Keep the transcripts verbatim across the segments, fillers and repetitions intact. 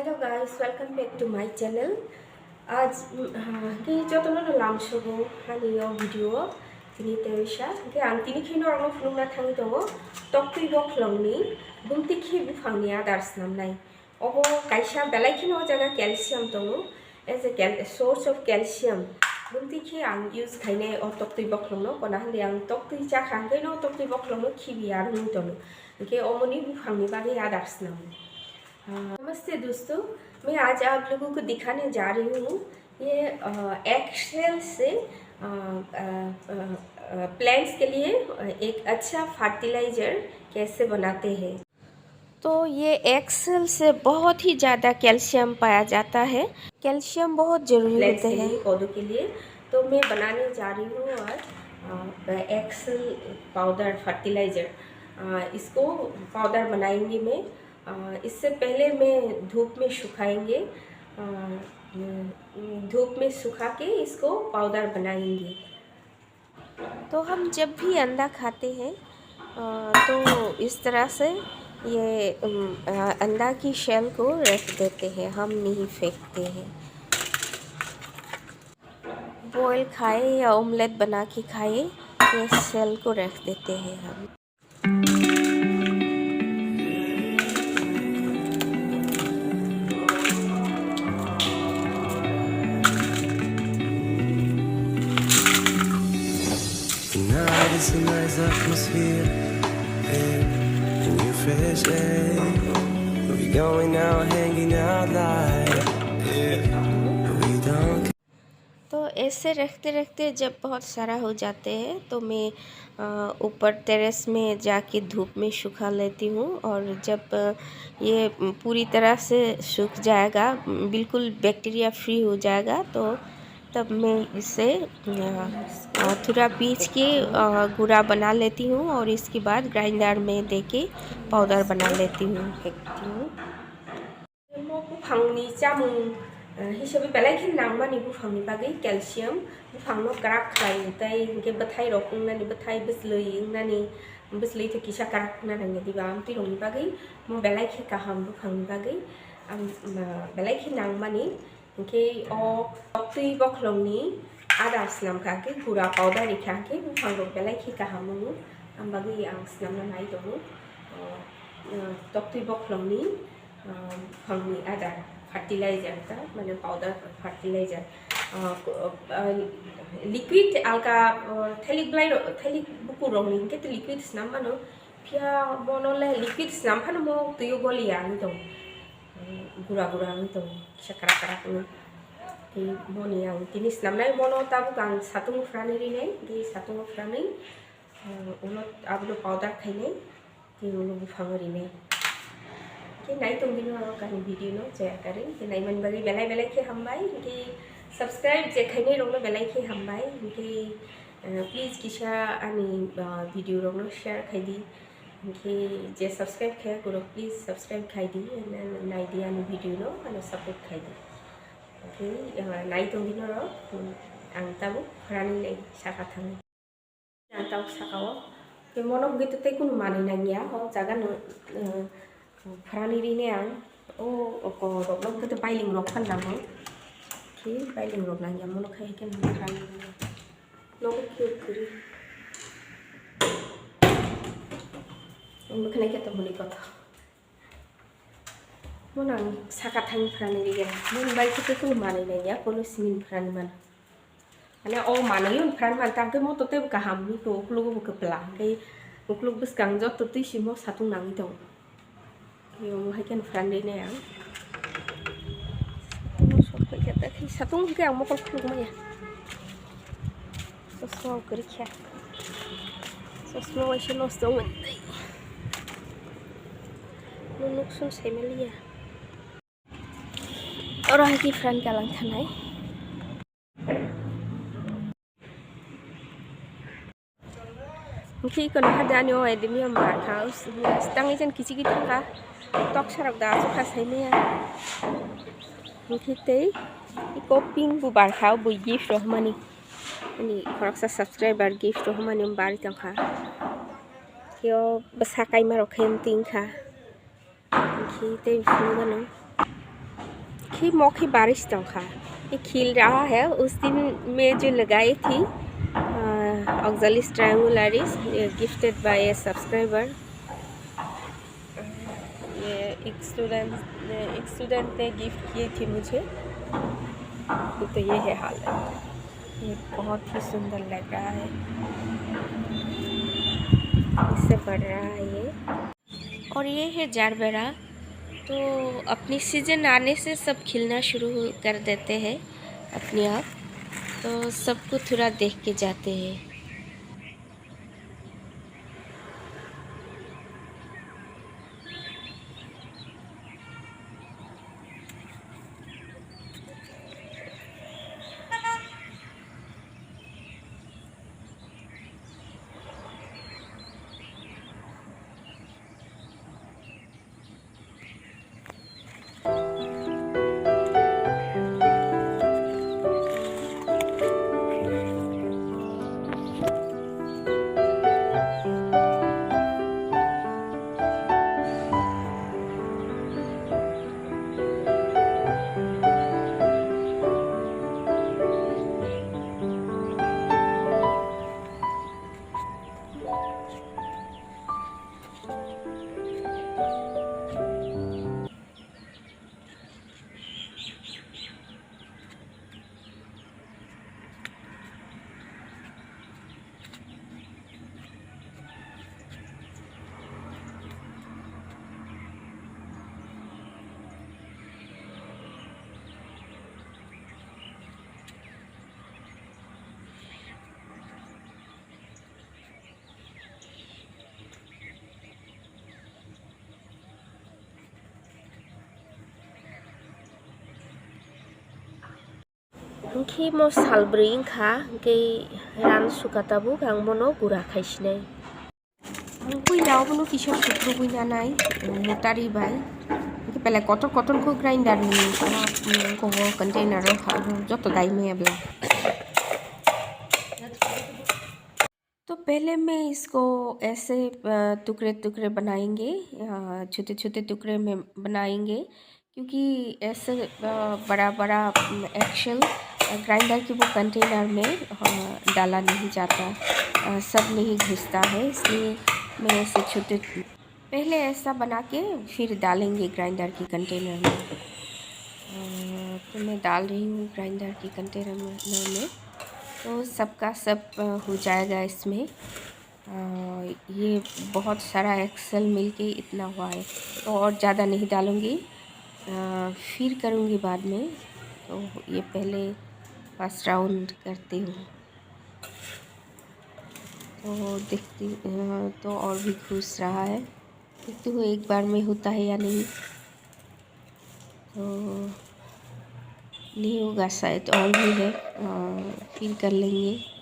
Hello guys, welcome back to my channel. Aaj, mm, ah, ke jotono no lamsogo hani o video tini tewisa. Ke ang tini kheno ang no phunukna thangwi tongo, toktwi bokhorokni bumti khe buphangni adar snamnai. Obo kaisa belai kheno o jaga calcium tongo, as a cal-, source of calcium. Bumti khe ang use khainai o toktwi bokhorokno, kona hwnde ang toktwi chakha hwnkhe no toktwi bokhorokno khibi ya wngwi tongo. Hwnkhe omoni buphangni bagwi adar snamo. नमस्ते दोस्तों, मैं आज आप लोगों को दिखाने जा रही हूँ ये, अ, एगशेल से, अ, अ, अ, अ, प्लांट्स के लिए, अ, एक अच्छा फर्टिलाइजर कैसे बनाते हैं। तो ये एगशेल से बहुत ही ज़्यादा कैल्शियम पाया जाता है। कैल्शियम बहुत ज़रूरी प्लांट्स होते के हैं। लिए, पौधों के लिए। तो मैं बनाने जा रही हूँ आज, अ, एगशेल पाउडर फर्टिलाइजर। अ, इसको पाउडर बनाएंगे मैं। अ, इससे पहले मैं धूप में सुखाएंगे, अ, धूप में सुखा के इसको पाउडर बनाएंगे। तो हम जब भी अंडा खाते हैं, अ, तो इस तरह से ये, उम, अ, अंडा की शेल को रख देते हैं, हम नहीं फेंकते हैं। बॉयल खाए या ऑमलेट बना के खाए, ये शेल को रख देते हैं हम। Tonight is a nice atmosphere, yeah, in your fresh air. We going out, hanging out like, yeah, we don't तो ऐसे रखते रखते जब बहुत सारा हो जाते हैं तो मैं, अ, ऊपर टेरेस में जाके धूप में सुखा लेती हूँ। और जब, अ, ये पूरी तरह से सूख जाएगा, बिल्कुल बैक्टीरिया फ्री हो जाएगा, तो तब मैं इसे, अ, अ, थोड़ा पीस के, अ, गुड़ा बना लेती हूँ और इसके बाद ग्राइंडर में देके पाउडर बना लेती हूँ। Omo buphangni chamung, eh, hisabe belai khe nangmani buphangni bagwi calcium. Buphangno kwrak khlai tei hinkhe bwthairok wngnani, bwthai bwchlwi wngnani, bwchlwi to kisa kwrak wngna nangya diba, amtwirokni bagwi omo belai khe kaham buphangni bagwi. Am, ah, belai khe nangmani. Hinkhe o toktwi bokhorokni adar swnamkha, hinkhe gura powder rikha, hinkhe buphangrok belai khe kaham wngo, ang bagwi ang swnamna nai tongo. O, o, toktwi bokhorokni, o, buphangni adar fertilizer ta, mane powder fertilizer. O, ko-, o, liquid alka, o, thailik bwlairok, thailik bukurokni hinkhe liquid swnam mano, phiya bono le liquid swnam phano mo twiyo goliya wngwi tongo. Gura gura wngwi tongo, kisa kwrak kwrak wngwi. Tei moni ang tini swnamnai, mono tabuk ang satung phrani rinai, tei satungo phrani, ah, ulo abono powder khainai, tei ulo buphango rinai. Khe nai tong bini ulo ani video no chaya kwrwi, khe naimani bagwi belai belai khe hambai, khe subscribe je khainai rokno belai khe hambai, khe, ah, please kisa ani, ah, video rokno share khaidi. Hinkhe je subscribe khaya kwrwk, please subscribe khai di, na-, nai di ani video no, ano support khai di. Hinkhe, eh, nai tong di norok, hmm, ang tabuk phrani nai saka thangwi. Ang tabuk saka o. Tei mono hwnkhe tei kunu manwi nangya, o jaga no, eh, phrani rini ang. O, o ko rok no hwnkhe bailing rok phan nango. Khe bailing rok nangya, mono khai khe phrani rini. Nogo cute kwrwi. Ang bwkhwnai khe tongmani kotha. Mono ang saka thangwi phrani rigena. Moni bai khe tei kunu manwi nangya, kono simi phrani mano. Mane o manwi phrani man tangkhe moto tei kaham ni to uklogo bo kwpla. Tei uklok bwskang joto twi simo satung nangwi tongo. Yo, hai khe phrang rinai ang. Satung hwnkhe ang mokol khuluk maya. Chosma bo kwrwi kha. Chosma waisa nosto wngmani tei. Nuk sun sai maliya. Oro hai khe phrang kalang thanai. Hwnkhe ikono hade ani o admiyo barkha, tangwi jan kichigwi thangkha, toksa rok da aswk kha saimaya. Hwnkhe tei iko pink bo barkha, bo gift rohormani, ani khoroksa subscriber gift rohormani barwi tongkha. Khe o bwsa kaima rok khe wng tongkha. Hwnkhe tei bisingo gano कि मौखी बारिश तंखा, ये खिल रहा है। उस दिन मैं जो लगाई थी ऑक्सैलिस ट्रायंगुलरिस, गिफ्टेड बाय ए सब्सक्राइबर। ये एक स्टूडेंट ने एक स्टूडेंट ने गिफ्ट की थी मुझे। तो ये है हालत। ये बहुत ही सुंदर लग रहा है। इससे बढ़ रहा है ये। और ये है जारबेरा। तो अपनी सीजन आने से सब खिलना शुरू हो- कर देते हैं अपने आप। तो सबको थोड़ा देख के जाते हैं। Hwnkhe mo sal bwrwi wngkha, hwnkhe ran suka tabuk ang bono gura khaisinai. Ang puila obono kisa sukrubwi nanai, motari bai. Hwnkhe belai kotor kotor khe grinder ni, ah, container o joto dai maya bwla. तो पहले मैं इसको ऐसे, अ, टुकड़े-टुकड़े बनाएंगे, अ, छोटे-छोटे टुकड़े में बनाएंगे, क्योंकि ऐसे, अ, बड़ा-बड़ा, अम, एक्सेल, अ, ग्राइंडर की वो कंटेनर में, अ, डाला नहीं जाता, अ, सब नहीं घुसता है, इसलिए मैं ऐसे छोटे पहले ऐसा बना के फिर डालेंगे ग्राइंडर की कंटेनर में। अ, तो मैं डाल रही हूँ ग्राइंडर की कंटेनर में, में। तो सबका सब, अ, हो जाएगा इसमें। अ, ये बहुत सारा एक्सेल मिलके इतना हुआ है, तो और ज़्यादा नहीं डालूँगी, अ, फिर करूँगी बाद में। तो ये पहले फर्स्ट राउंड करती हूँ। तो देखती, अ, तो और भी घुस रहा है, देखती हूँ एक बार में होता है या नहीं। तो नहीं होगा शायद, और भी है, अ, फिर कर लेंगे।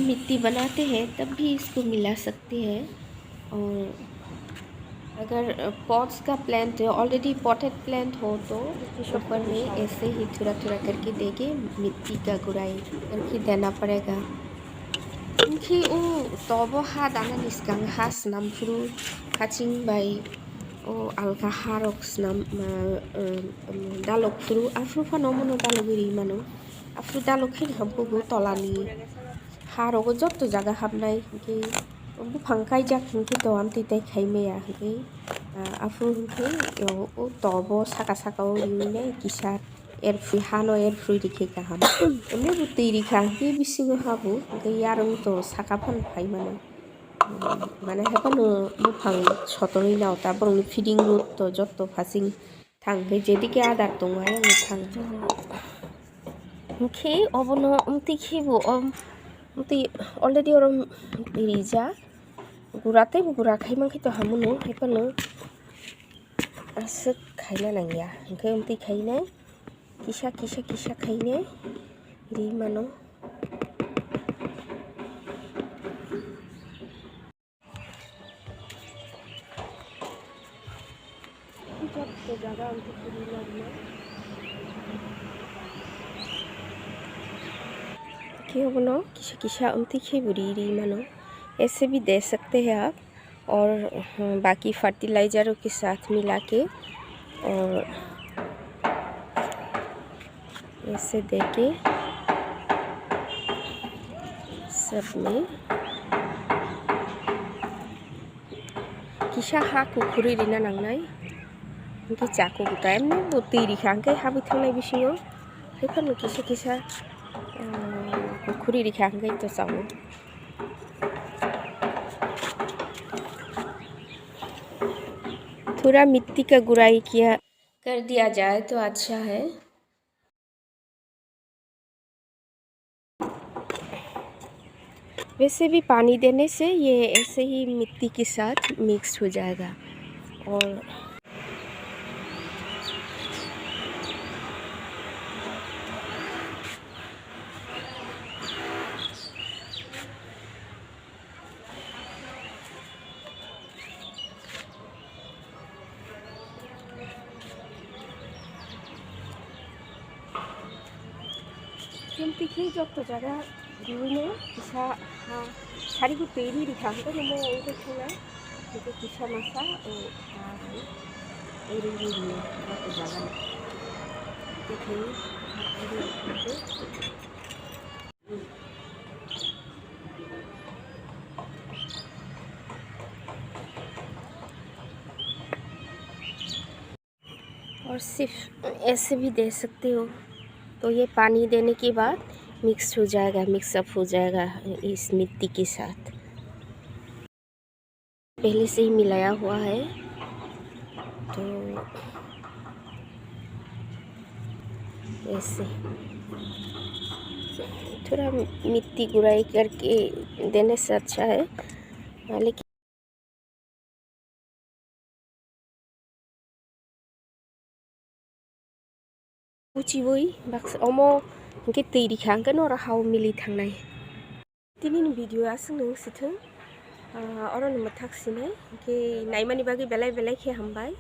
मिट्टी बनाते हैं तब भी इसको मिला सकते हैं। और अगर पॉट्स का प्लांट है, ऑलरेडी पॉटेड प्लांट हो, तो ऊपर में ऐसे ही थोड़ा थोड़ा करके देके मिट्टी का गुड़ाई करके देना पड़ेगा। Hwnkhe o tobo ha danani swkang ha swnam phuru haching bai o alka ha rok swnam, ah, um, um, dalok phuru aphuru phano omono dalogwi ri mano. Aphuru dalok khe hamkhugo tolani ha rogo jotto jaga habnai, hwnkhe buphang kaijak hwnkhe to amtwi tai khai maya hwnkhe, ah, aphuru hwnkhe o, o tobo saka saka o riwi nai kisa. Erphui hano erphui rikhe kaham. Emne bo twi rikha hwnkhe bisingo habo hwnkhe yarwng to saka phano phai mano. Mane hai phano buphang sotonwi nao ta borokni feeding road to jotto phasing thang hwnkhe jedike adar tongo ayang thang. Hwnkhe obono omtwi khe bo om-, omtwi already oro rijak. Gura tei bo gura khai mankhe to hamono hai phano aswk khaina nangya hwnkhe omtwi khainai. Kisa, kisa, kisa khainai ri mano. Jotto jaga amtwi khuri narwknai. Khe obono kisa, kisa amtwi khe bo ri, ri mano. ऐसे भी दे सकते हैं आप। और, हम्म, बाकी फर्टिलाइज़रों के साथ मिला के और ऐसे दे के सब में kisa ha kukhuri rina nangnai. Hwnkhe chakhugo ta emne bo twi rikha hwnkhe habwi thangnai bisingo hai phano kisa kisa, ah, kukhuri rikha hwnkhe to chao. थोड़ा मिट्टी का गुड़ाई किया कर दिया जाए तो अच्छा है। वैसे भी पानी देने से ये ऐसे ही मिट्टी के साथ मिक्स हो जाएगा। और Hwnkhe jotto jaga riwino kisa ha sarigo twi ri rikha hwnkhe nimo wngkhe thangna hwnkhe kisa masa o ha ri ri ri jotto jaga ni. Hwnkhe और सिर्फ ऐसे भी दे सकते हो। तो ये पानी देने के बाद मिक्स हो जाएगा, मिक्स अप हो जाएगा इस मिट्टी के साथ। पहले से ही मिलाया हुआ है, तो ऐसे थोड़ा मिट्टी गुराई करके देने से अच्छा है, हाँ, लेकिन uchiwi baksa omo hwnkhe twi rikha hwnkhe noro hao mili thangnai. Tinini video aswk nung sithung, ah, oro ni mwthak sinai hwnkhe naimani bagwi belai belai khe hambai.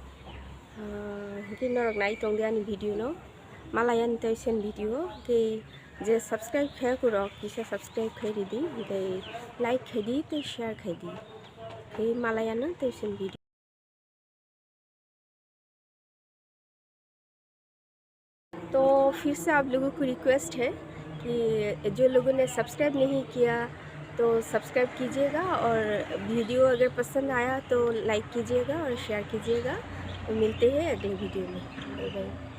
Ah, hwnkhe norok nai tongdi ani video no, malaya ni tei sen video hwnkhe je subscribe khe kurok kisa subscribe khai ridi, hwnkhe like khai di tei share khai di, hwnkhe malaya no tei sen video. तो फिर से आप लोगों को रिक्वेस्ट है कि जो लोगों ने सब्सक्राइब नहीं किया तो सब्सक्राइब कीजिएगा, और वीडियो अगर पसंद आया तो लाइक कीजिएगा और शेयर कीजिएगा। तो मिलते हैं अगले वीडियो में, बाय बाय।